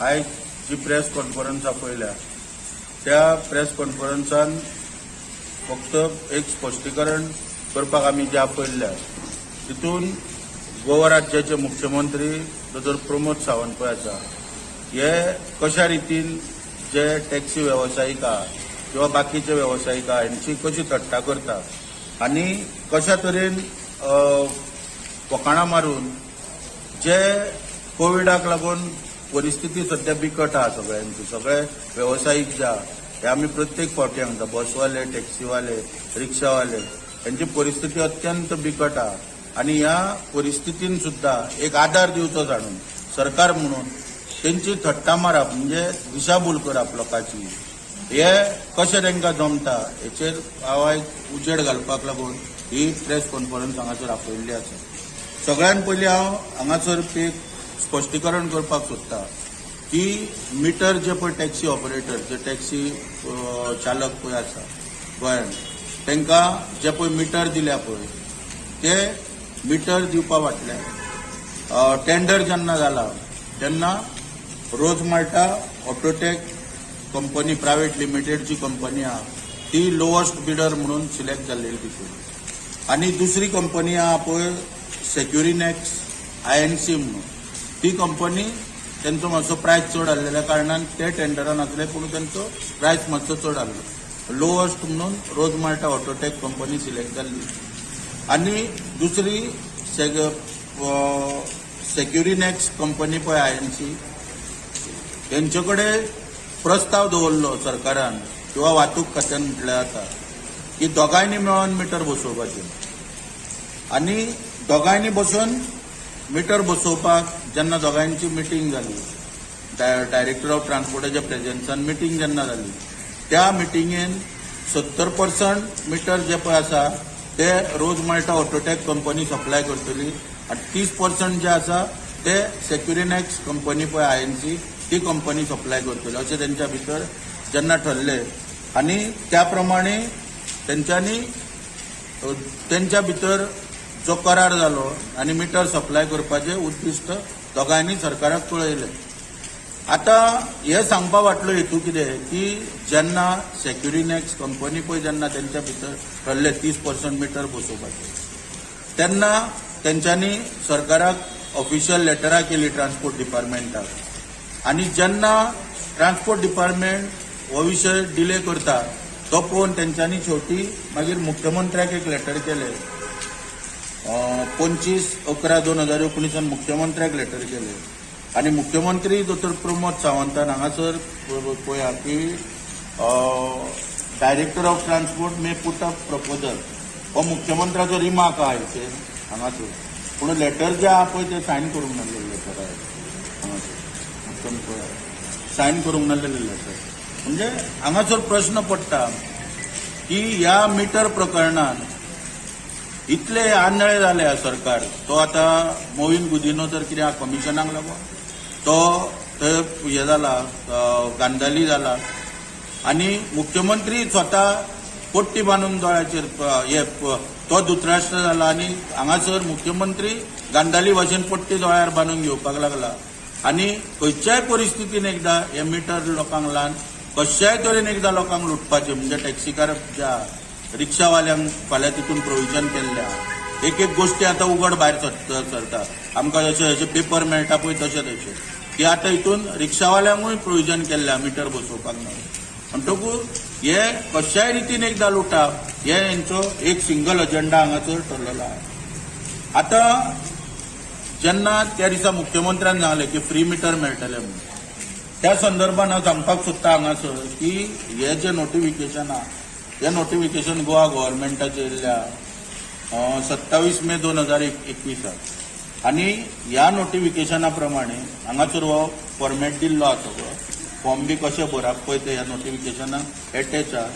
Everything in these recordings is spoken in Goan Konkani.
आयज जी प्रेस कॉन्फरन्स आपयल्या त्या प्रेस कॉन्फरन्सान फक्त एक स्पश्टीकरण करपाक आमी जे आपयल्ल्या तितून गोवा राज्याचे मुख्यमंत्री दोतोर प्रमोद सावंत पळय आसा, हे कशा रितीन जे टॅक्सी वेवसायीक आहा किंवा बाकीचे वेवसायीक आहा हेंची कशी थट्टा करता आनी कशा तरेन फकाणां मारून जे कोविडाक लागून परिस्थिती सध्या बिकट आहा सगळ्यांची, सगळे वेवसायीक जे आहा हे आमी प्रत्येक फावटी सांगता, बसवाले, टॅक्सीवाले, रिक्षावाले हेंची परिस्थिती अत्यंत बिकट आहा आनी ह्या परिस्थितीन सुद्दां एक आदार दिवचो जाणून सरकार म्हणून तेंची थट्टा मारप म्हणजे दिशाभूल करप लोकांची, हे कशें तांकां जमता हेचेर हांव आयज उजेड घालपाक लागून ही प्रेस कॉन्फरन्स हांगासर आपयल्ली आसा. सगळ्यान पयलीं हांव हांगासर एक स्पश्टीकरण करपाक सोदता की मिटर जे पळय टॅक्सी ऑपरेटर, जे टॅक्सी चालक पळय आसा गोंयांत, तांकां जे पळय मिटर दिल्या पळय ते मिटर दिवपा फाटल्यान टेंडर जेन्ना जाला तेन्ना रोज माल्टा ऑटोटेक कंपनी प्रायव्हेट लिमिटेड जी कंपनी आहा ती लोअस्ट बिडर म्हणून सिलेक्ट जाल्लेली तितून आनी दुसरी कंपनी आहा पळय सेक्युरिनेक्स आयएनसी म्हणून, ती कंपनी तेंचो मातसो प्रायस चड आसलेल्या कारणान ते टेंडरान आसले, पूण तेंचो प्रायस मातसो चड आसलो. लोअस्ट म्हणून रोज माल्टा ऑटोटेक कंपनी सिलेक्ट जाल्ली आनी दुसरी सेक्युरिनेक्स कंपनी पळय आयएनसी, तेंचे कडेन प्रस्ताव दवरलो सरकारान किंवा वाहतूक खात्यान म्हटल्यार जाता की दोगांयनी मेळोन मिटर बसोवपाचें आनी दोगांयनी बसून मिटर बसोवपाक जेन्ना दोगांयची मिटींग जाली, डायरेक्टर ऑफ ट्रान्सपोर्टाच्या प्रेझेन्सान मिटींग जेन्ना जाली, त्या मिटिंगेन 70% मिटर जे पळय आसा ते रोज माल्टा ऑटोटेक कंपनी सप्लाय करतली आनी 30% जे आसा ते सेक्युरिनेक्स कंपनी पळय आयएनसी ती कंपनी सप्लाय करतली अशें तेंच्या भितर जेन्ना ठरलें आनी त्या प्रमाणे तेंच्यांनी तेंच्या भितर जो करार जालो आनी मिटर सप्लाय करपाचें उद्दिश्ट दोगांयनी सरकाराक कळयलें. आतां हें सांगपा फाटलो हेतू कितें की जेन्ना सेक्युरिनेक्स कंपनी पळय जेन्ना तेंच्या भितर ठरलें 30% मिटर बसोवपाचें, तेन्ना तेंच्यांनी सरकाराक ऑफिशियल लेटरां केली ट्रान्सपोर्ट डिपार्टमेंटाक आनी जेन्ना ट्रान्सपोर्ट डिपार्टमेंट हो विशय डिले करता तो पळोवन तेंच्यांनी शेवटी मागीर मुख्यमंत्र्याक एक लेटर केलें. 25/11/2019 मुख्यमंत्र्याक लेटर केलें आनी मुख्यमंत्री दोतोर प्रमोद सावंतान हांगासर पळया की "Director of Transport may put up proposal" हो मुख्यमंत्र्याचो रिमार्क आहा हेचेर हांगासर, पूण लेटर जे आहा पळय ते सायन करूंक नासलेलें लेटर आहा हांगासर. मुख्यमंत्री पळया, सायन करूंक नासलेलें लेटर. म्हणजे हांगासर प्रश्न पडटा की ह्या मिटर प्रकरणान इतले आंधळे जाले सरकार. तो आतां मोविन गुदिनो तर कितें कमिशनाक लागून तो थंय हे जाला, गांधाली जाला आनी मुख्यमंत्री स्वता पट्टी बांदून दोळ्याचेर हे तो धृतराष्ट्र जाला आनी हांगासर मुख्यमंत्री गांधाली भाशेन पट्टी दोळ्यार बांदून घेवपाक लागला आनी खंयच्याय परिस्थितीन एकदां हे मिटर लोकांक लावन कश्याय तरेन एकदां लोकांक लुटपाचें. म्हणजे टॅक्सीकार ज्या रिक्षावाल्यांक फाल्यां तितून प्रोविजन केल्लें आहा. एक एक गोश्टी आतां उगड भायर सरता आमकां, जशे जशे पेपर मेळटा पळय तशें तशें की आतां हितून रिक्षावाल्यांकूय प्रोविजन केल्लें आहा मिटर बसोवपाक ना. म्हणटकूच हे कश्याय रितीन एकदां लुटप हे हेंचो एक सिंगल अजेंडा हांगासर ठरलेलो आहा. आतां जेन्ना त्या दिसा मुख्यमंत्र्यान सांगलें की फ्री मिटर मेळटलें म्हणून, त्या संदर्भात हांव सांगपाक सोदता हांगासर की हे जे नोटिफिकेशन आहा, हे नोटिफिकेशन गोवा गव्हर्मेंटाचें येयल्लें आहा 27 मे 2021 आनी ह्या नोटिफिकेशना प्रमाणे हांगासर हो फॉर्मेट दिल्लो आहा, सगळो फॉर्म बी कशें भरप पळय ते ह्या नोटिफिकेशनाक एटॅच आहा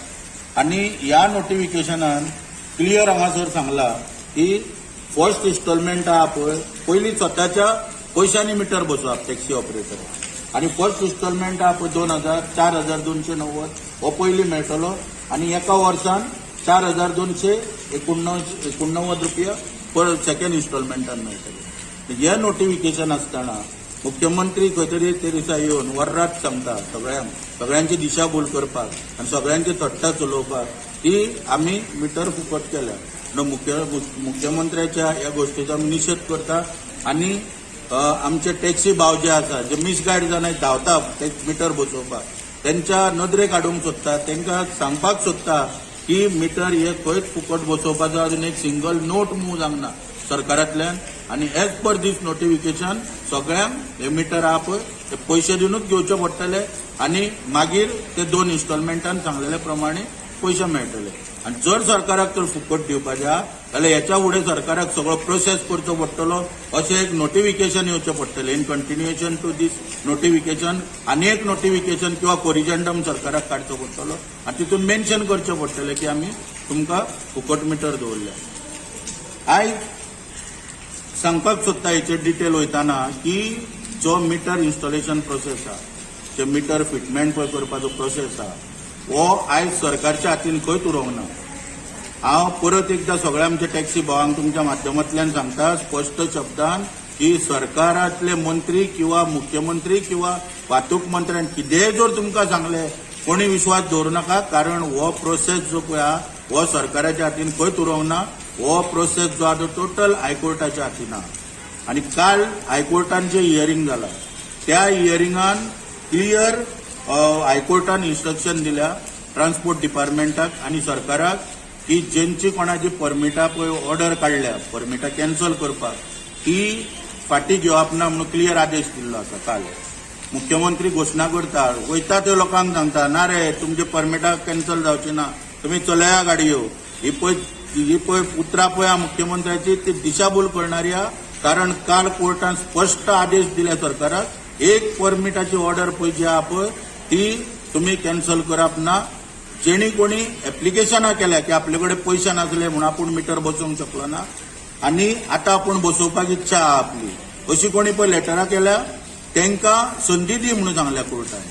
आनी ह्या नोटिफिकेशनान क्लियर हांगासर सांगला की फर्स्ट इन्स्टॉलमेंट आहा पळय, पयलीं स्वताच्या पयशांनी मिटर बसोवप टॅक्सी ऑपरेटर आनी फर्स्ट इन्स्टॉलमेंट आहा पळय 2000, 4290 हो पयलीं मेळटलो आनी एका वर्सान 4289 रुपया पर सेकंड इन्स्टॉलमेंटान मेळटले. हे नोटिफिकेशन आसतना मुख्यमंत्री खंय तरी ते दिसा येवन वर्रात सांगता सगळ्यांक, सगळ्यांची दिशाभूल करपाक आनी सगळ्यांची थट्टा चलोवपाक की आमी मिटर फुकट केल्या. म्हणून मुख्यमंत्र्याच्या ह्या गोश्टीचो आमी निशेध करता आनी आमचे टॅक्सी भाव जे आसा, जे मिसगायड जावन धांवता ते मिटर बसोवपाक, तेंच्या नदरेक हाडूंक सोदता, तांकां सांगपाक सोदता की मिटर हे खंयच फुकट बसोवपाचो अजून एक सिंगल नोट मूव जावंक ना सरकारांतल्यान. आनी एज पर दीस नोटिफिकेशन सगळ्यांक हे मिटर आहा पळय ते पयशे दिवनूच घेवचे पडटले आनी मागीर ते दोन इन्स्टॉलमेंटान सांगलेले प्रमाणे पयशे मेळटले. आनी जर सरकाराक तर फुकट दिवपाचें आहा जाल्यार हेच्या फुडें सरकाराक सगळो प्रोसेस करचो पडटलो, अशें एक नोटिफिकेशन येवचें पडटलें. In continuation to this notification आनी एक नोटिफिकेशन किंवा कोरिजेंडम सरकाराक काडचो पडटलो आनी तितून मेन्शन करचें पडटलें की आमी तुमकां फुकट मिटर दवरल्या. आयज सांगपाक सोदता हेचेर डिटेल वयताना की जो मिटर इन्स्टॉलेशन प्रोसेस आहा, जे मिटर फिटमेंट पळय करपाचो प्रोसेस आहा, हो आयज सरकारच्या हातीन खंयच उरोंक ना. हांव परत एकदां सगळ्या आमच्या टॅक्सी भावांक तुमच्या माध्यमांतल्यान सांगता स्पश्ट शब्दान की सरकारांतले मंत्री किंवा मुख्यमंत्री किंवा वाहतूक मंत्र्यान कितेंय जर तुमकां सांगलें, कोणी विश्वास दवरूं नाका, कारण हो प्रोसेस जो पळय आहा हो सरकाराच्या हातीन खंयच उरोंक ना. हो प्रोसेस जो आहा तो टोटल हायकोर्टाच्या हातीन आहा. आनी काल हायकोर्टान जे हियरींग जाला त्या हियरिंगान क्लियर हायकोर्टान इन्स्ट्रक्शन दिल्या ट्रान्सपोर्ट डिपार्टमेंटाक आनी सरकाराक की जेंची कोणाची परमिटां पळय ऑर्डर काडल्या, परमिटां कॅन्सल करपाक, ती फाटीं घेवप ना म्हणून क्लियर आदेश दिल्लो आसा. काल मुख्यमंत्री घोशणा करता, वयता ते लोकांक सांगता, ना रे, तुमचे परमिटां कॅन्सल जावची ना, तुमी चलया गाडयो. ही पळय उतरां पळय मुख्यमंत्र्याची, ती दिशाभूल करणारी आहा. कारण काल कोर्टान स्पश्ट आदेश दिले सरकाराक, एक परमिटाची ऑर्डर पळय जी आहा पळय ती तुमी कॅन्सल करप ना. जेणी कोणी एप्लिकेशनां केल्या की आपले कडेन पयशे नासले म्हणून आपूण मिटर बसोवंक शकलो ना आनी आतां आपूण बसोवपाक इच्छा आहा आपली, अशी कोणी पळय लेटरां केल्या तांकां संदी दी म्हणून सांगल्या कोर्टान.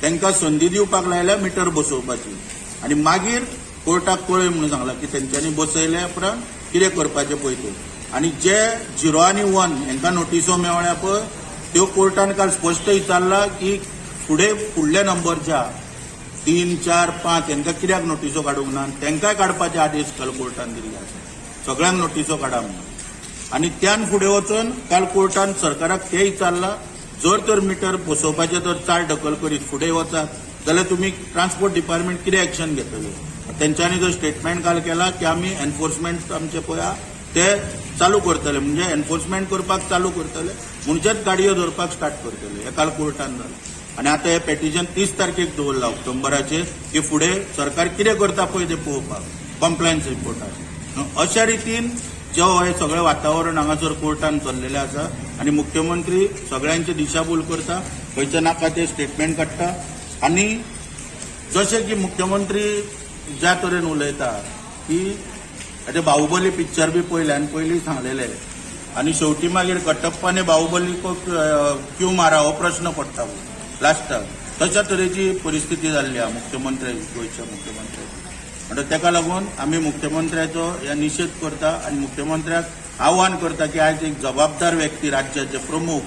तांकां संदी दिवपाक लायल्या मिटर बसोवपाची आनी मागीर कोर्टाक कळय म्हणून सांगलां की तेंच्यांनी बसयल्या उपरांत कितें करपाचें पळय तें. आनी जे 0 आनी 1 हांकां नोटिसो मेळ्ळ्या पळय त्यो कोर्टान काल स्पश्ट विचारलां की फुडें फुडल्या नंबरच्या 3, 4, 5 हांकां कित्याक नोटिसो काडूंक ना. तांकांय काडपाचे आदेश काल कोर्टान दिल्ले आसा, सगळ्यांक नोटिसो काडा म्हणून. आनी त्यान फुडें वचून काल कोर्टान सरकाराक तें विचारलां, जर तर मिटर बसोवपाचें जर चाल ढकल करीत फुडें वचात जाल्यार तुमी ट्रान्सपोर्ट डिपार्टमेंट कितें एक्शन घेतले. तेंच्यांनी जो स्टेटमेंट काल केला की आमी एनफोर्समेंट आमचे पळय आहा ते चालू करतले, म्हणजे एनफोर्समेंट करपाक चालू करतले, म्हणचेच गाडयो धरपाक स्टार्ट करतले. हें काल कोर्टान जालें. आनी आतां हें पेटिशन 30 तारखेक दवरलां ऑक्टोबराचेर की फुडें सरकार कितें करता पळय तें पळोवपाक कॉम्प्लायन्स रिपोर्टार. अशा रितीन जो हें सगळें वातावरण हांगासर कोर्टान चल्लेलें आसा आनी मुख्यमंत्री सगळ्यांची दिशाभूल करता, खंयचे नाका ते स्टेटमेंट काडटा. आनी जशें की मुख्यमंत्री ज्या तरेन उलयता की आतां बाहुबली पिक्चर बी पळयलें आनी पयलीं सांगलेलें आनी शेवटी मागीर कटप्पाने बाहुबली को क्यों मारा हो प्रश्न पडटा लास्टाक. तशा तरेची परिस्थिती जाल्ली आहा मुख्यमंत्री, गोंयच्या मुख्यमंत्र्याची. म्हणटा तेका लागून आमी मुख्यमंत्र्याचो ह्या निशेध करता आनी मुख्यमंत्र्याक आव्हान करता की आयज एक जबाबदार व्यक्ती, राज्याचे प्रमुख,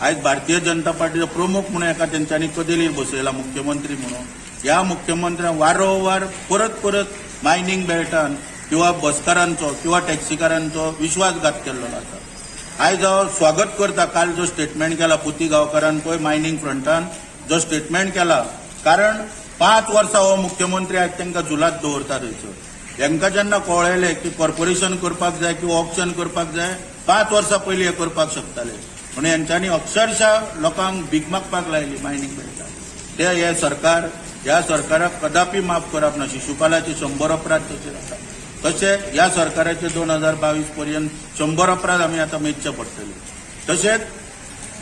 आयज भारतीय जनता पार्टीचो प्रमुख म्हणून एका तेंच्यांनी कदेलीर बसयला मुख्यमंत्री म्हणून, ह्या मुख्यमंत्र्यान वारंवार परत परत मायनींग बेल्टान किंवा बसकारांचो किंवा टॅक्सीकारांचो विश्वासघात केल्लो आसा. आयज हांव स्वागत करता काल जो स्टेटमेंट केला पुती गांवकारान पळय मायनींग फ्रंटान जो स्टेटमेंट केला, कारण 5 वर्सां हो मुख्यमंत्री आयज तांकां झुलात दवरता थंयसर. हेंकां जेन्ना कळ्ळेलें की कॉर्पोरेशन करपाक जाय किंवा ऑक्शन करपाक जाय, 5 वर्सां पयलीं हें करपाक शकताले. म्हणून हेंच्यांनी अक्षरशः लोकांक भीक मागपाक लायली मायनींग बेल्टान. ते हे सरकार, ह्या सरकाराक कदापी माफ करप ना. शिशुपालाचे 100 अपराध तशे जाता तशे ह्या सरकाराचे 2022 पर्यंत 100 अपराध आमी आतां मेजचे पडटले. तशेंच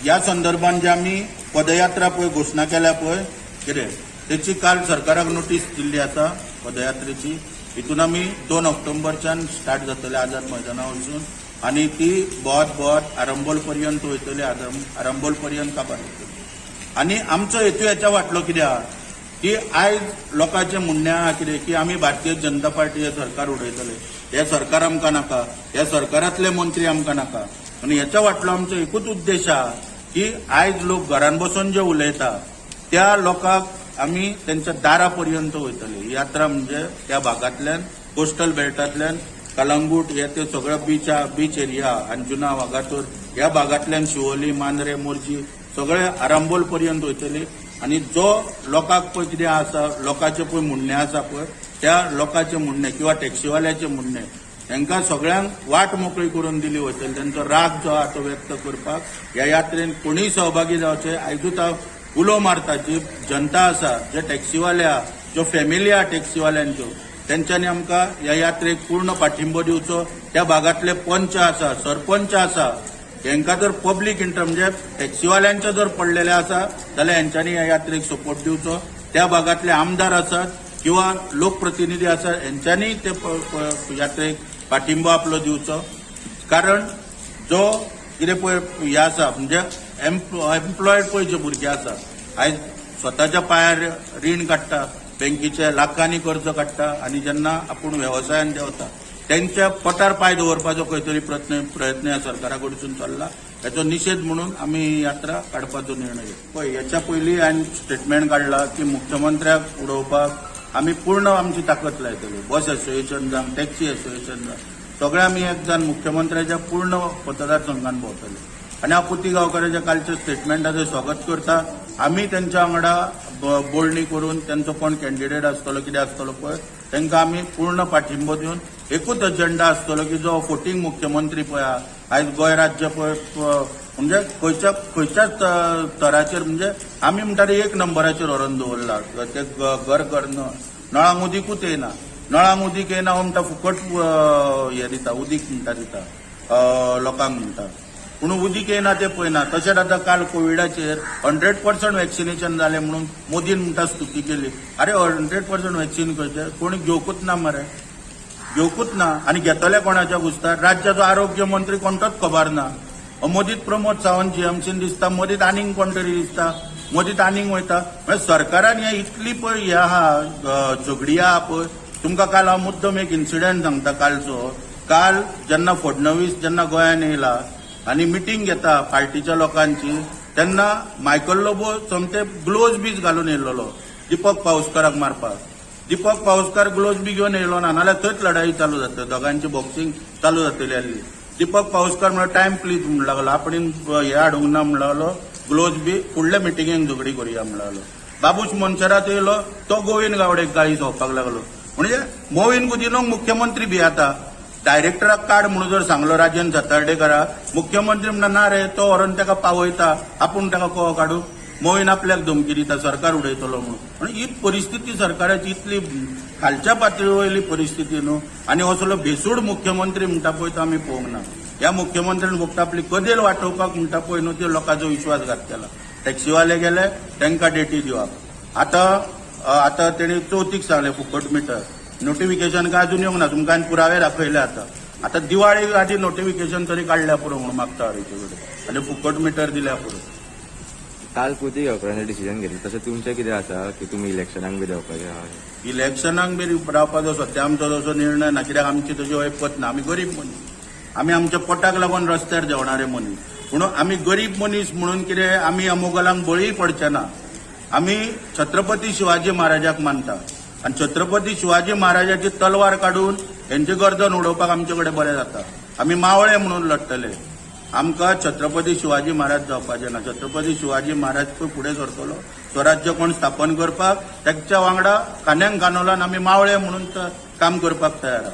ह्या संदर्भात जे आमी पदयात्रा पळय घोशणा केल्या पळय कितें तेची काल सरकाराक नोटीस दिल्ली आसा पदयात्रेची. हितून आमी 2 ऑक्टोबरच्यान स्टार्ट जातले आझाद मैदाना वचून आनी ती भोंवत भोंवत आरंबोल पर्यंत वयतली, आरंबोल पर्यंत काबार जातली. आनी आमचो हेतू हेच्या फाटलो कितें आहा की आयज लोकांचें म्हणणें आहा कितें की आमी भारतीय जनता पार्टी हें सरकार उडयतले, हें सरकार आमकां नाका, ह्या सरकारांतले मंत्री आमकां नाका. आनी हेच्या फाटलो आमचो एकूच उद्देश आहा. की आयज लोक घरान बसून जे उलयता त्या लोकांक आमी तेंच्या दारा पर्यंत वयतले. ही यात्रा म्हणजे त्या भागांतल्यान, कोस्टल बेल्टांतल्यान, कलंगूट हे ते सगळे बीच एरिया, अंजुना, वागातोर ह्या भागांतल्यान शिवोली, मांद्रे, मोरजी सगळे आरांबोल पर्यंत वयतली. आनी जो लोकांक पळय कितें आसा, लोकांचें पळय म्हणणें आसा पळय, त्या लोकांचें म्हणणें किंवा टॅक्सीवाल्याचें म्हणणें, तांकां सगळ्यांक वाट मोकळी करून दिली वतली. तांचो राग जो आहा तो व्यक्त करपाक ह्या यात्रेन कोणीय सहभागी जावचे. आयजूच हांव उलो मारता, जी जनता आसा, जे टॅक्सीवाले आहा, ज्यो फॅमिली आहा टॅक्सीवाल्यांच्यो, तेंच्यांनी आमकां ह्या यात्रेक पूर्ण पाठिंबो दिवचो. त्या भागांतले पंच आसा, सरपंच आसा, हेंकां जर पब्लीक इंटर म्हणजे टॅक्सीवाल्यांचे जर पडलेले आसा जाल्यार हेंच्यांनी ह्या यात्रेक सपोर्ट दिवचो. त्या भागांतले आमदार आसात किंवा लोकप्रतिनिधी आसात, हेंच्यांनी ते यात्रेक पाठिंबो आपलो दिवचो. कारण जो कितें पळय हे आसा, म्हणजे एम्प्लॉयड पळय जे भुरगे आसा, आयज स्वताच्या पांयार रीण काडटा, बँकेचे लाखांनी कर्ज काडटा आनी जेन्ना आपूण वेवसायान देंवता तेंच्या पोटार पांय दवरपाचो खंय तरी प्रयत्न ह्या सरकारा कडसून चल्ला. हेचो निशेध म्हणून आमी ही यात्रा काडपाचो निर्णय घेतला. पळय, हेच्या पयलीं हांवें स्टेटमेंट काडला की मुख्यमंत्र्याक उडोवपाक आमी पूर्ण आमची ताकद लायतले. बस एसोसिएशन जावं, टॅक्सी एसोसिएशन जावं, सगळे आमी एक जावन मुख्यमंत्र्याच्या पूर्ण मतदारसंघान भोंवतले. आनी हांव पुती गांवकाराच्या कालच्या स्टेटमेंटाचें स्वागत करता. आमी तेंच्या वांगडा बोलणी करून तेंचो कोण कॅन्डिडेट आसतलो, कितें आसतलो पळय, तांकां आमी पूर्ण पाठिंबो दिवन एकूच अजेंडा आसतलो की जो फोटींग मुख्यमंत्री पळय आहा, आयज गोंय राज्य पळय म्हणजे खंयच्या खंयच्याच तराचेर, म्हणजे आमी म्हणटा ते एक नंबराचेर व्हरून दवरला. ते घर घर नळांक उदीकूच येयना, नळांक उदीक येयना. हो म्हणटा फुकट हें दिता, उदीक म्हणटा दिता लोकांक म्हणटा, पूण उदीक येयना तें पळयना. तशेंच आतां काल कोविडाचेर 100% वॅक्सिनेशन जालें म्हणून मोदीन म्हणटा स्तुती केली. अरे, 100% वॅक्सिन खंयचें कोणी घेवकूच ना मरे, घेवकूच ना. आनी घेतले कोणाच्या घुसतात? राज्याचो आरोग्य मंत्री कोणतोच खबर ना. मदींत प्रमोद सावंत जीएमसीन दिसता, मदींत आनीक कोण तरी दिसता, मदींत आनीक वयता. म्हणजे सरकारान हे इतली पळय हे आहा, झगडी आहा पळय. तुमकां काल हांव मुद्दम एक इन्सिडंट सांगता कालचो. काल जेन्ना फडणवीस जेन्ना गोंयान येयला आनी मिटींग घेता पार्टीच्या लोकांची, तेन्ना मायकल लोबो सोमते ग्लोव्ज बीज घालून येयलेलो दीपक पावसकाराक मारपाक. दीपक पावसकार ग्लोव्ज बी घेवन येयलो ना, नाल्यार थंयच लढाई चालू जाता, दोगांची बॉक्सिंग चालू जातली आहली. दीपक पावसकार म्हणल्यार टायम प्लीज म्हण लागलो, आपण हे हाडूंक ना म्हण लागलो ग्लोव्ज बी, फुडल्या मिटिंगेक झगडी करुया म्हण लागलो. बाबूश मोन्सेरात येयलो तो गोविंद गावडेक गाळी संवपाक लागलो. म्हणजे मोविन गुदिनोक मुख्यमंत्री भियेता. डायरेक्टराक काड म्हणून जर सांगलो राजन सातार्डेकराक, मुख्यमंत्री म्हणटा ना रे, तो व्हरून ताका पावयता, आपूण ताका कहो काडू? मोविन आपल्याक धमकी दिता सरकार उडयतलो म्हणून. म्हणून ही परिस्थिती सरकाराची इतली खालच्या पातळी वयली परिस्थिती न्हू. आनी असलो भेसूड मुख्यमंत्री म्हणटा पळय तो आमी पळोवंक ना. ह्या मुख्यमंत्र्यान फक्त आपली कदेल वाटोवपाक म्हणटा पळय न्हू ते लोकांचो विश्वासघात केला. टॅक्सीवाले गेले तांकां डेटी दिवप. आतां आतां तेणी चवथीक सांगलें फुकट मिटर, नोटिफिकेशन काय अजून येवंक ना. तुमकां हांवें पुरावे दाखयले. आतां आतां दिवाळी आदी नोटिफिकेशन तरी काडल्या पुरो म्हणून मागता हांव कडेन, आनी फुकट मिटर दिल्या पुरो. काल पुती गांवकारांनी डिसिजन घेतलें, तशें तुमचें कितें आसा की तुमी इलेक्शनाक बी देंवपाचें आहा? इलेक्शनाक बी रावपाचो सद्या आमचो तसो निर्णय ना, कित्याक आमची तशी ऐपत ना. आमी गरीब मनीस, आमी आमच्या पोटाक लागून रस्त्यार देंवणारे मनीस. म्हणून आमी गरीब मनीस म्हणून कितें आमी ह्या मोगलांक बळी पडचे ना. आमी छत्रपती शिवाजी महाराजाक मानता आनी छत्रपती शिवाजी महाराजाची तलवार काडून हेंचे गर्दन उडोवपाक आमचे कडेन बरें जाता. आमी मावळे म्हणून लढटले. आमकां छत्रपती शिवाजी महाराज जावपाचे ना. छत्रपती शिवाजी महाराज पळय फुडें सरतलो स्वराज्य कोण स्थापन करपाक, तेच्या वांगडा खांद्यान खांदो लावन आमी मावळे म्हणून काम करपाक तयार आहा.